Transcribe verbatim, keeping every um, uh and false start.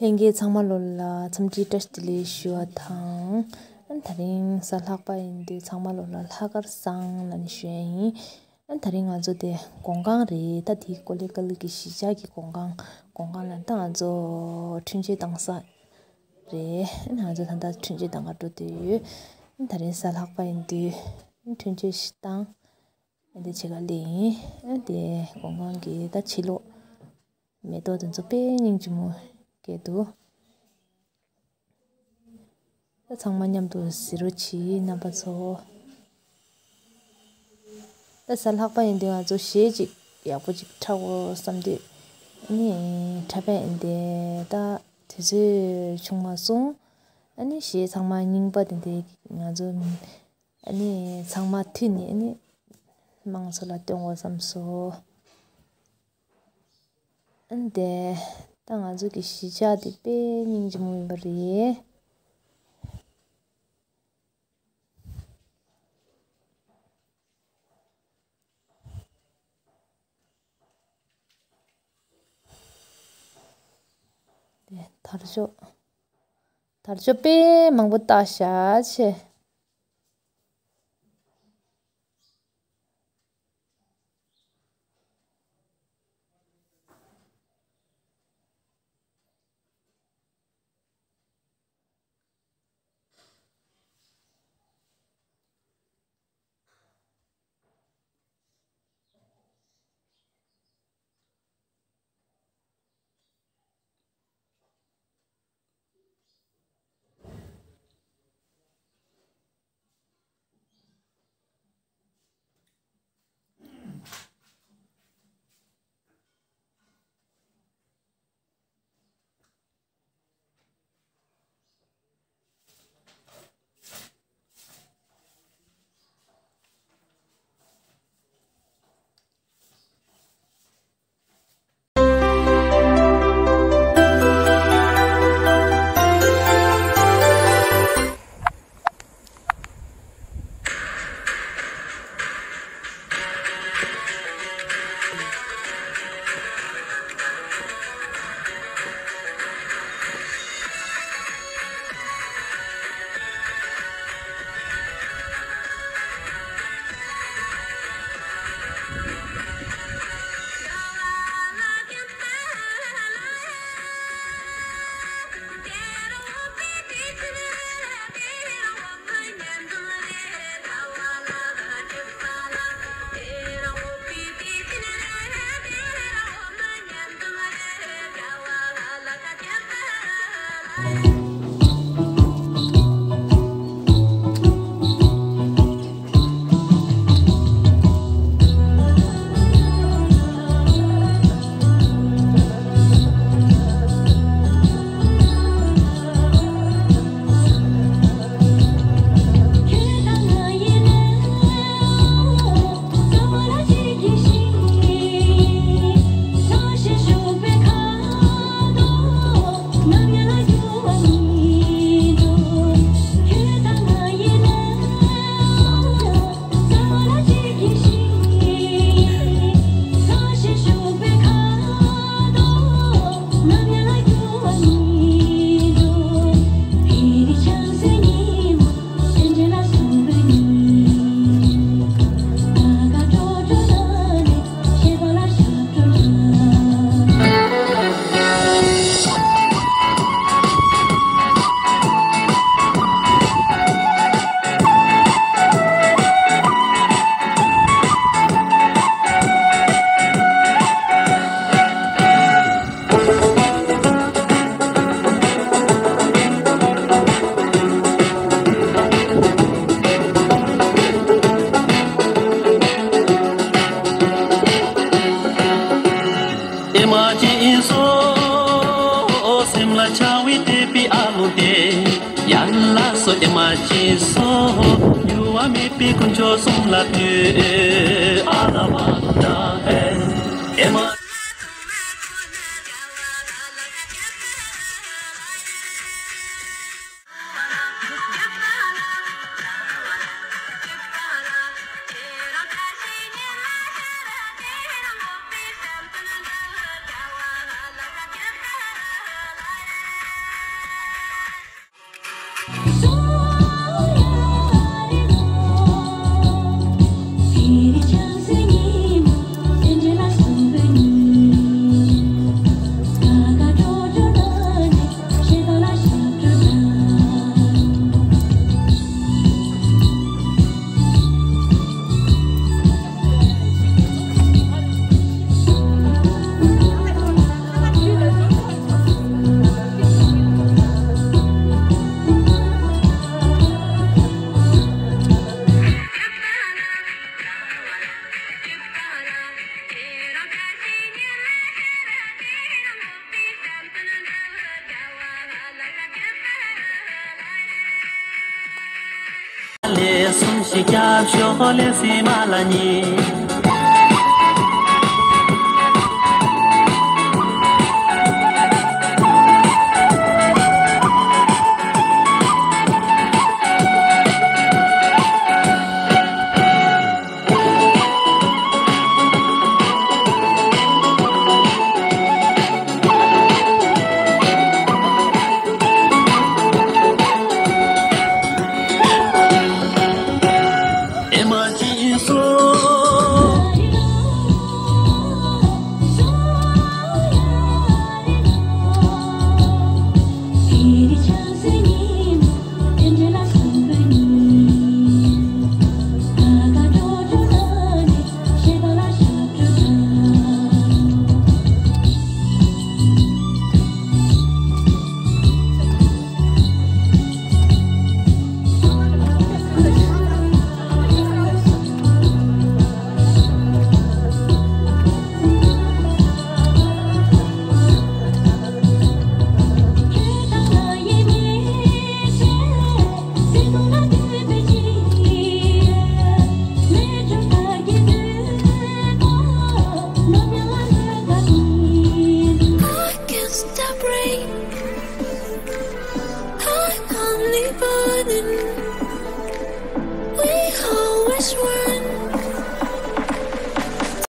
ལྷན་རྒྱས་ཚང་མ་ལོ་ལ་འཚམས་འདྲི་བཀྲ་ཤིས་བདེ་ལེགས་ཞུ་བ་དང་། ཨ་ནི་དེ་རིང་གཟའ་ལྷག་པ་ཡིན་དུས་ཚང་མ་ལོ་ལ་ལྷག་དཀར་བཟང་ལབ་ནས་ཞུ་ཡ་ཡིན། ཨ་ནི་དེ་རིང་ང་ཚོ་དེ་གོང་ཁང་རེད། ད་དེ་ཀོ་ལི་ཀ་ལི་གི་གཞིས་ཆགས་ཀྱི་གོང་ཁང་། གོང་ཁང་ལ་ད་ང་ཚོ་འཕྲིན་བཅོལ་བཏང་ས་རེད། ཨ་ནི་ང་ཚོ་ད་ལྟ་འཕྲིན་བཅོལ་བཏང་ག་འགྲོ་བསྡད་ཡོད། ཨ་ནི་དེ་རིང་གཟའ་ལྷག་པ་ཡིན་དུས་འཕྲིན་བཅོལ་ཞིག་བཏང་། ཨ་ནི་དེ་ཕྱེད་ཀ་ལས་ཡིན། ཨ་ནི་དེ་གོང་ཁང་གི་ད་ཕྱི་ལོགས་མེ་ཏོག་དེ་ཚོ་དཔེ་སྙིང་རྗེ་མོ་སྐྱེས་འདུག་ད་ཚང་མ་མཉམ་དུ་གཟིགས་རོགས་གྱིས་རྣམ་པ་ཚོ། ད་གཟའ་ལྷག་པ་ཡིན་དུས་ང་ཚོ་གཞས་ཅིག་ཡག་པོ་ཅིག་འཁྲབ་དགོས་བསམ་དུས། ཨ་ནི་འཁྲབ་པ་ཡིན་དེ་ད་དུས་ཚོད་བྱུང་མ་སོང་། ཨ་ནི་གཞས་ཚང་མ་རྙིང་པ་དེ་འདྲ་ང་ཚོ་ཨ་ནི་ཚང་མ་མཐུད་ནས་ཨ་ནི་དམངས་ཚོ་ལ་སྟོན་དགོས་བསམ་སོང་། ཨ་ནི་དེ་ད་ང་ཚོ་གི་གཞིས་ཆགས་དེ་དཔེ་སྙིང་རྗེ་མོ་ཡིན་པ་རེད། དེ་དར་ལྕོག་དར་ལྕོག་དཔེ་མང་པོ་བཏགས་བཞག་བྱས། ཨེ་མ་ཅི་སོ། སེམས་ལ་ཆགས་པའི་དད་པའི་ཨ་ལོ་དེ། ཡར་ལ་སོ་ཨེ་མ་ཅི་སོ། འགྱུར་བ་མེད་པའི་དཀོན་མཆོག་གསུམ་ལ་འདུད། ཨ་ར་བ་ད་ཨེ། ཨེ་མ། ཞིག་སྐྱབས་ཤོག་ལེ་སི་མ་ལ་ཉེ། Against the break, I only burning. We always were.